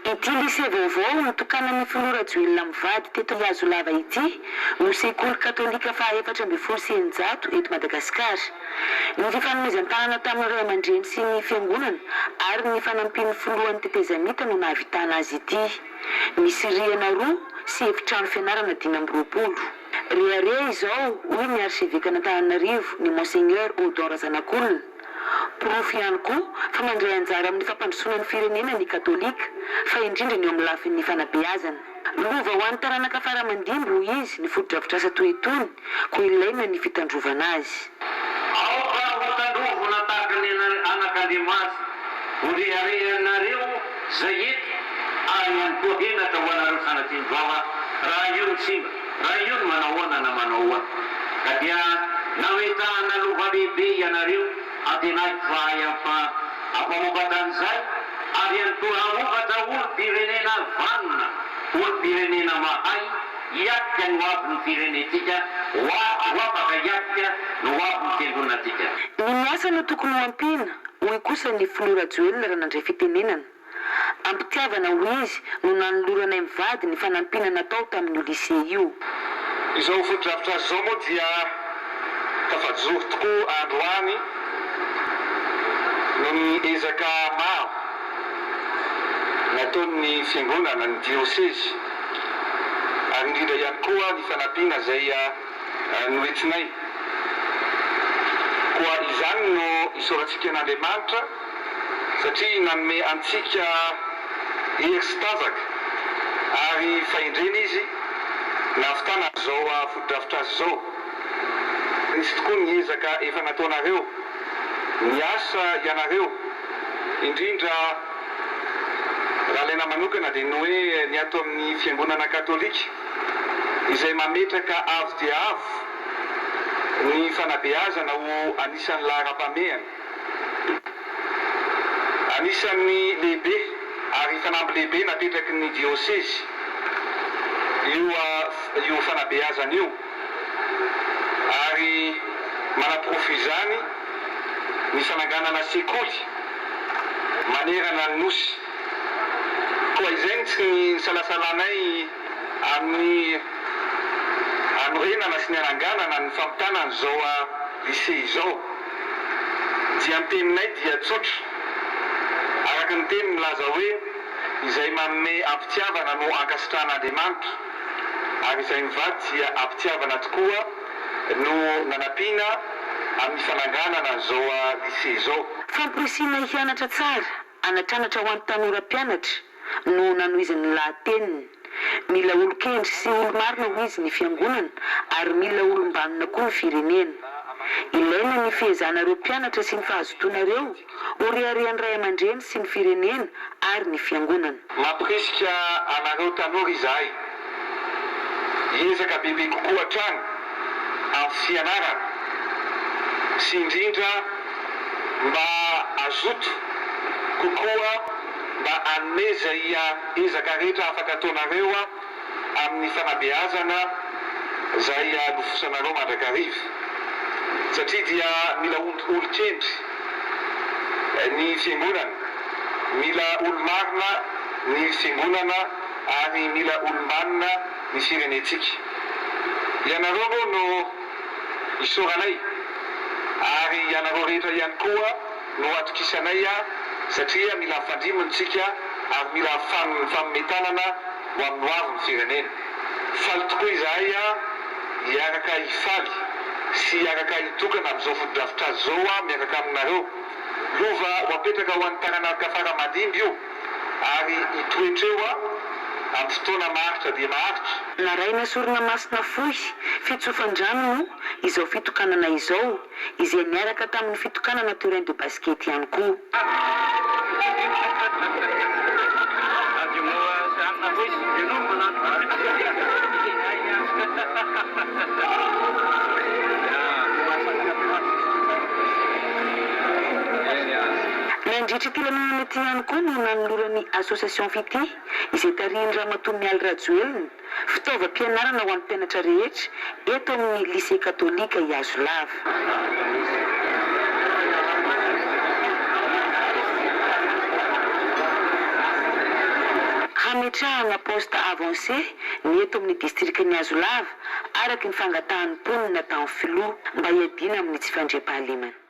Ity Lycée vaovao notokanan'ny Filoha Rajoelina mivady teto Ihazolava ity no sekoly katolika faha 614 eto Madagasikara. Ny fifanomezan-tanana tamin'ny ray aman-dreny sy ny fiangonana ary ny fanampian'ny filohan'ny tetezamita no nahavitana azy ity. Misy rihana roa sy efitrano fianarana 25. Rehareha izao, hoy ny Arsevekan'Antananarivo, ny Monseigneur Odon Razanakolona. Porofo ihany koa fa mandray anjara amin'ny fampandrosoana ny firenena ny katolika, fa indrindra ny eo amin'ny lafin'ny fanabeazana. Lova ho an'ny taranaka fara aman-dimby, hoy izy, ny fotodrafitrasa toy itony, koa ilaina ny fitandrovana azy. Aoka hotandrovina tahaka ny anak'Andriamanitra ho reharehanareo izay eto ary ihany koa henatra ho anareo sanatria ny vava raha io no simba, raha io no manahoana na manaohoana. Ka dia nametrahana lova lehibe ianareo, antenaiko fa hahay hampamokatra an'izay ary ihany koa hamokatra olom-pirenena vanona, olom-pirenena mahay hiatrika ny hoavin'ny firenentsika, ho ho afaka hiatrika ny hoavin'ny fiangonantsika. Ny miasa no tokony ho ampiana, hoy kosa ny filoha Rajoelina raha nandray fitenenana. Am-pitiavana, hoy izy, no nanoloranay mivady ny fanampiana natao tamin'io lycée io. Izao fotodrafitrasa izao moa dia tafajoro tokoa androany noho ny ezaka maro nataon'ny Fiangonana, ny Diosezy ary indrindra ihany koa ny fanampiana izay noentinay. Koa izany no isaorantsika an'Andriamanitra satria nanome antsika hery sy tanjaka ary fahendrena Izy nahavitana an'izao fotodrafitrasa izao. Nisy tokoa ny ezaka efa nataonareo, niasa ianareo, indrindra raha alaina manokana dia ny hoe ny ato amin'ny Fiangonana Katolika izay mametraka avo dia avo ny fanabeazana ho anisan'ny laharam-pahamehana. Anisan'ny lehibe ary fanamby lehibe napetraky ny diosezy io io fanabeazana io ary manaporofo izany ny fananganana sekoly manerana ny Nosy. Koa izay no tsy nisalasalanay amin'ny hanorenana sy ny hananganana ny fampitana an'izao lycée izao. Dia ny teninay dia tsotra, araka ny teny milaza hoe izay manome am-pitiavana no ankasitrahan'Andriamanitra, ary izay mivady dia am-pitiavana tokoa no nanampiana amin'ny fananganana an'izao lycée izao. Famporisihina hianatra tsara, anatranatra ho an'ny tanora mpianatra no nanohizany ny lahateniny. Mila olon-kendry sy olo-marina hoy izy ny fiangonana ary mila olom-banona koa ny firenena. Ilaina ny fiezahanareo mpianatra sy ny fahazotoanareo ho reharehan'ny ray aman-dreny sy ny firenena ary ny fiangonana. Mampirisika anareo tanora izahay hiezaka bebe kokoa hatrany amin'ny fianarana sy indrindra mba hazoto kokoa mba hanome izay ezaka rehetra afaka ataonareo amin'ny fanabeazana izay nofosanareo mandrakariva satria dia mila olon-kendry ny fiangonana, mila olo-marina ny fiangonana ary mila olom-banona ny firenentsika. Ianareo moa no isaoranay ary ianareo rehetra ihany koa no atokisanay satria mila mifandrimbona isika ary mila mifanome tanana ho amin'ny ho avin'ny firenena. Faly tokoa izahay hiaraka hifaly sy hiaraka hitokana amin'izao fotodrafitrasa izao miaraka aminareo. Lova ho apetraka ho an'ny taranaka fara aman-dimby io ary hitoetra eo amin'ny fotoana maharitra dia maharitra. Narahina sorona masina fohy, fitsofan-drano moa izao fitokanana izao, izay niaraka tamin'ny fitokanana terrain de basket ihany koa. Nandritra ity lanonana ity ihany koa no nanoloran'ny Association Fitia, izay tarihin'i Ramatoa Mialy Rajoelina, fitaovam-pianarana ho an'ny mpianatra rehetra eto amin'ny Lycée Katolika Ihazolava. fametrahana poste avancé ny eto amin'ny distrikan'i Hazolava, araka ny fangatahan'ny mponina tamin'ny filoha, mba hiadiana amin'ny tsy fandriampahalemana.